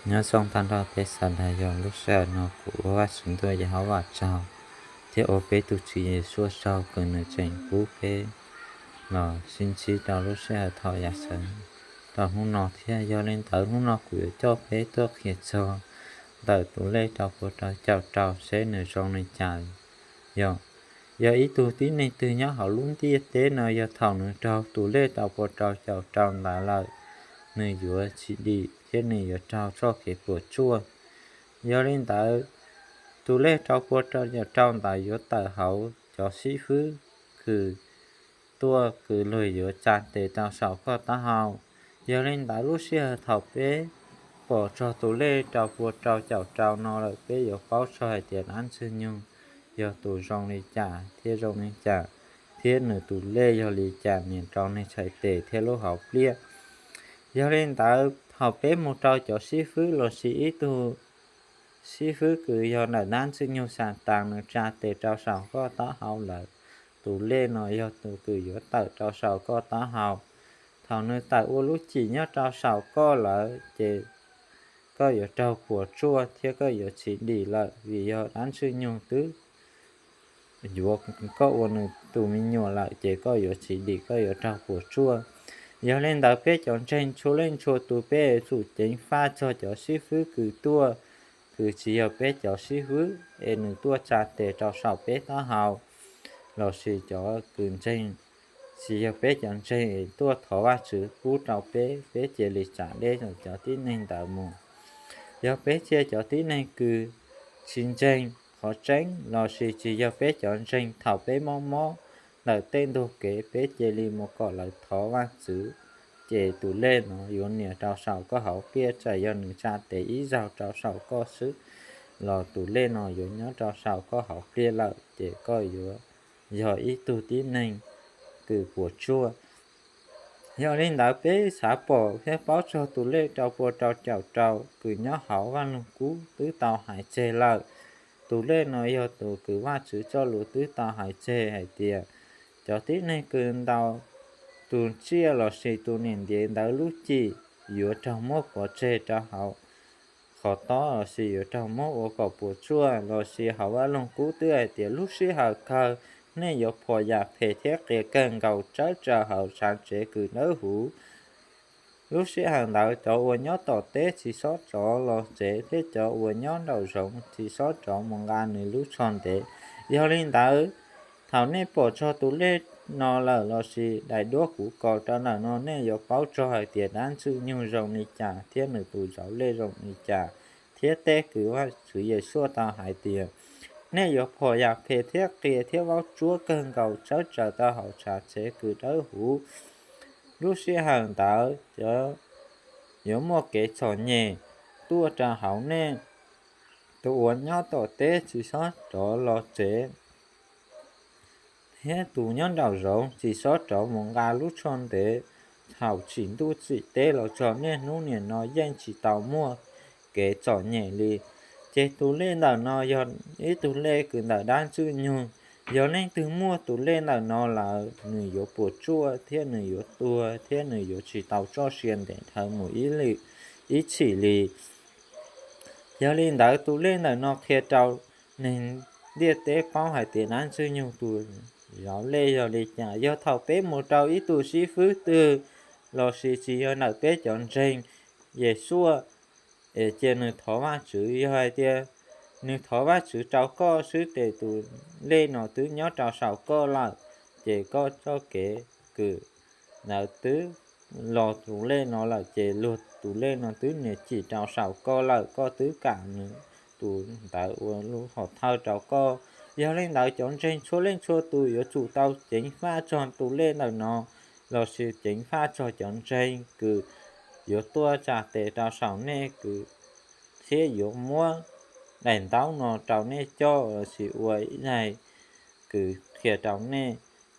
Nyob zoo tag nrho peb sawv daws, yog lub sij hawm no kuv ua Vajtswv ntuj Yehauvas tsaug, thiab ua peb tus Tswv Yeshua tsaug kws nws tseem pub peb los sib ntsib rau lub sij hawm thaum yav sawv rau hnub no thiab. Yog li ntawd hnub no kuv yuav coj peb tuaj qhia txog ntawm tus lej rau puas rau caum rau seb nws zoo li cas. Yog, yog ib tug tib neeg twg nyob hauv lub ntiaj teb no, yog thaum nws raug tus lej rau puas rau caum rau ntawd lawm, nws yuav tsis dim thiab nws yuav raug txoj kev puas tsuaj. Yog li ntawd, tus lej rau puas rau caum rau ntawd yuav tawm hauv cov xib fwb kws tuaj kws luag yuav tsa tes rau saum koj taub hau. Yog li ntawd lub sij hawm thaum peb pom txog tus lej rau puas rau caum rau no lawm, peb yuav paub txog hais tias dab Ntxwg Nyoog yog tus zoo li cas thiab zoo li cas, thiab nws tus lej yog li cas nias rau neeg txhais tes thiab lub hauv pliaj. Yog li ntawd thaum peb mus rau cov xib fwb lossis ib tug xib fwb kws yog ntawm dab Ntxwg Nyoog Xatas nws tsa tes rau saum koj taub hau lawm, tus lej no yog tus kws yuav tawm rau saum koj taub hau. Thaum nws tawm ua lub cim nyob rau saum koj lawm ces koj yuav raug puas tsuaj thiab koj yuav tsis dim lawm, vim yog dab Ntxwg Nyoog twb yuav koj ua nws tus me nyuam lawm ces koj yuav tsis dim, koj yuav raug puas tsuaj. Yog li ntawd peb cov ntseeg txhua leej txhua tus peb yuav tsum ceev faj txog cov xib fwb kws tuaj, kws tsis yog peb cov xib fwb es nws tuaj tsa tes rau saum peb taub hau, lossis cov kws ntseeg tsis yog peb cov ntseeg es tuaj thov Vajtswv pub rau peb, peb cia li tsam deb rau cov tib neeg ntawd mus. Yog peb cia cov tib neeg kws tsis ntseeg qhov tseeb lossis tsis yog peb cov ntseeg, thaum peb mob mob ntawm tej ntug kev peb cia li mus kom lawv thov Vajtswv, ces tus lej no yuav nias rau saum koj hauv pliaj, txawm yog nws tsa tes ib zaug rau saum koj xwb los tus lej no yuav nyob rau saum koj hauv pliaj lawm, ces koj yuav yog ib tug tib neeg kws puas tsuaj. Yog li ntawd peb xav pom thiab paub txog tus lej rau puas rau caum rau kws nyob hauv Vaj Lug Kub twb tau hais tseg lawm. Tus lej no yog tus kws Vajtswv txoj lus twb tau hais tseg hais tias cov tib neeg kws ntaus tus tsiaj lossis tus niam ntiav ntawd lub cim yuav raug muab pov tseg rau hauv qhov tob lossis yuav raug muab ua kom puas tsuaj. Lossis hauv Vaj Lug Kub twb hais tias lub sij hawm kawg nej yuav phom yam phem thiab qias kawg nkaus tsawv tsaws hauv tsav tsev kws dawb huv. Lub sij hawm ntawd cov uas nyob tom teb tsis txhob rov los tsev thiab cov uas nyob nraum zoov tsis txhob rov mus nqa nws lub tsho ntev. Yog li ntawd, thaum nej pom txog tus lej no lawm lossis daim duab kuv kos rau ntawm no, nej yuav paub txog hais tias dab Ntxwg Nyoog zoo li cas thiab nws tus zauv lej zoo li cas, thiab tej kws Vajtswv Yeshua tau hais tias nej yuav phom yam phem thiab qias thiab vaub tsuab kawg nkaus tsawv tsaws tau hauv tsav tsev kws dawb huv. Lub sij hawm ntawd yuav muaj kev txom nyem tuaj rau hauv nej, tus uas nyob tom teb tsis txhob rov los tsev, thiab tus nyob nraum zoov tsis txhob rov mus nqa lub tsho ntev. Thaum tsim ntuj tsim teb los txog niaj hnub nim no yeej tsis tau muaj kev txom nyem li. Ces tus lej ntawm no yog ib tug lej kws ntawm dab Ntxwg Nyoog. Yog leej twg muaj tus lej ntawm no lawm, nws yuav puas tsuaj thiab nws yuav tuag thiab nws yuav tsis tau txoj sia ntev dhawv mus ib txhis li. Yog li ntawd tus lej ntawm no qhia rau neeg ntiaj teb paub hais tias dab Ntxwg Nyoog tus zauv lej yog li cas. Yog thaum peb mus rau ib tug xib fwb twg lossis tsis yog ntawm peb cov ntseeg Yeshua, es cia nws thov Vajtswv. Yog hais tias nws thov Vajtswv rau koj xwb ces tus lej no twb nyob rau saum koj lawm, ces koj txoj kev kws ntawd twb los tus lej no lawm, ces luag tus lej no twb nias cim rau saum koj lawm, koj twb kam nws tus ntawd ua lub hom thawj rau koj. Yog li ntawd cov ntseeg txhua leej txhua tus yuav tsum tau ceev faj txog tus lej ntawm no, lossis ceev faj txog cov ntseeg kws yuav tuaj tsa tes rau saum nej kws thiab yuav muab daim ntaub no rau nej coj lossis ua ib daim kws qhia rau nej.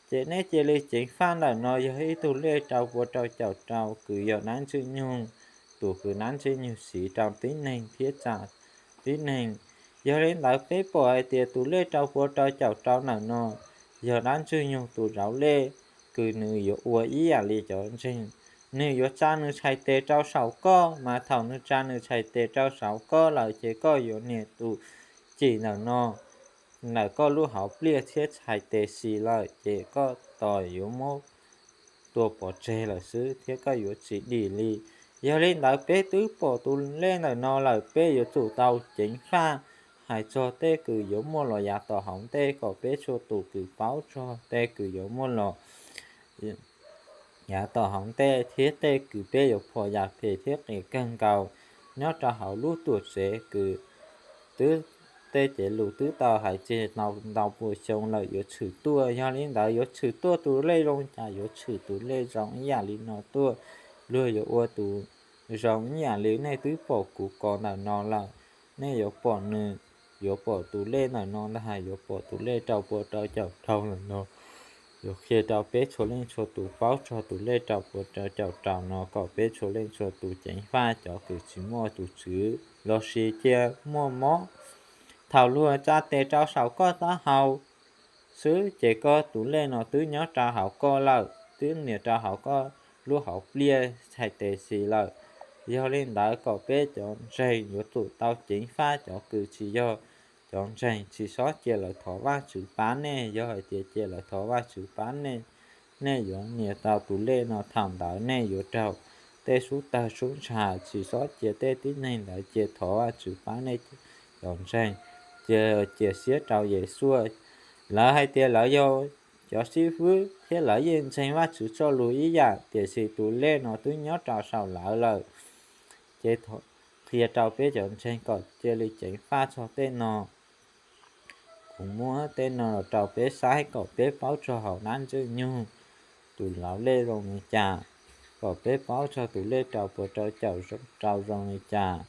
Ces nej cia li ceev faj ntawm no yog ib tug lej rau pua rau caum rau kws yog dab Ntxwg Nyoog, tus kws dab Ntxwg Nyoog siv rau tib neeg thiab tsa tib neeg. Yog li ntawd peb pom hais tias tus lej rau pua rau caum rau ntawm no yog dab Ntxwg Nyoog tus zauv lej, kws nws yuav ua ib yam li cov ntseeg nws yuav tsa nws txhais tes rau saum koj, mas thaum nws tsa nws txhais tes rau saum koj lawm ces koj yuav nias tus cim ntawm no ntawm koj lub hauv pliaj thiab txhais tes xis lawm ces koj tos yuav muab tua pov tseg lawm xwb thiab koj yuav tsis dim li. Yog li ntawd peb twb pom tus lej ntawm no lawm, peb yuav tsum tau ceev faj hais txog tej kws yuav muaj los yav tom hauv ntej kom peb txhua tus kws paub txog tej kws yuav muaj los yav tom hauv ntej thiab tej kws peb yuav pom yam phem thiab qis kawg nkaus nyob rau hauv lub tuam tsev kws twb, tej cev lus twb tau hais tseg ntau pua xyoo lawm yuav tshwm tuaj. Yog li ntawd yuav tshwm tuaj tus lej zoo cas yuav tshwm tus lej zoo ib yam li no tuaj. Luag yuav ua tus zoo ib yam li nej twb pom kuv kos ntawm no lawm. Nej yuav pom nws, yuav pom tus lej ntawm no ntag, yuav pom tus lej rau pua rau caum rau ntawm no. Yuav qhia rau peb txhua leej txhua tus paub txog tus lej rau pua rau caum rau no kom peb txhua leej txhua tus ceev faj cov kws tsis muaj tus tswv lossis cia muaj mob. Thaum luag tsa tes rau saum koj taub hau xwb ces koj tus lej no twb nyob rau hauv koj lawm, twb nias rau hauv koj lub hauv pliaj txhais tes xis lawm. Yog li ntawd kom peb cov ntseeg yuav tsum tau ceev faj cov kws tsis yog cov ntseeg, tsis txhob cia lawv thov Vajtswv pab nej. Yog hais tias cia lawv thov Vajtswv pab nej, nej yuav nias tau tus lej no, thaum ntawd nej yuav raug tej sub tawg sub ntsha. Tsis txhob cia tej tib neeg ntawd cia thov Vajtswv pab nej cov ntseeg, cia, cia siab rau Yexus. Lawv hais tias lawv yog cov xib fwb thiab lawv yeej ntseeg Vajtswv txoj lus ib yam, tiam sis tus lej no twb nyob rau saum lawv lawm. Ces qhia rau peb cov ntseeg kom cia li ceev faj txog tej no. Kuv muab tej no los rau peb saib kom peb paub txog hauv dab Ntxwg Nyoog tus lov lej zoo li cas, kom peb paub txog tus lej rau pua rau caum rau zoo li cas.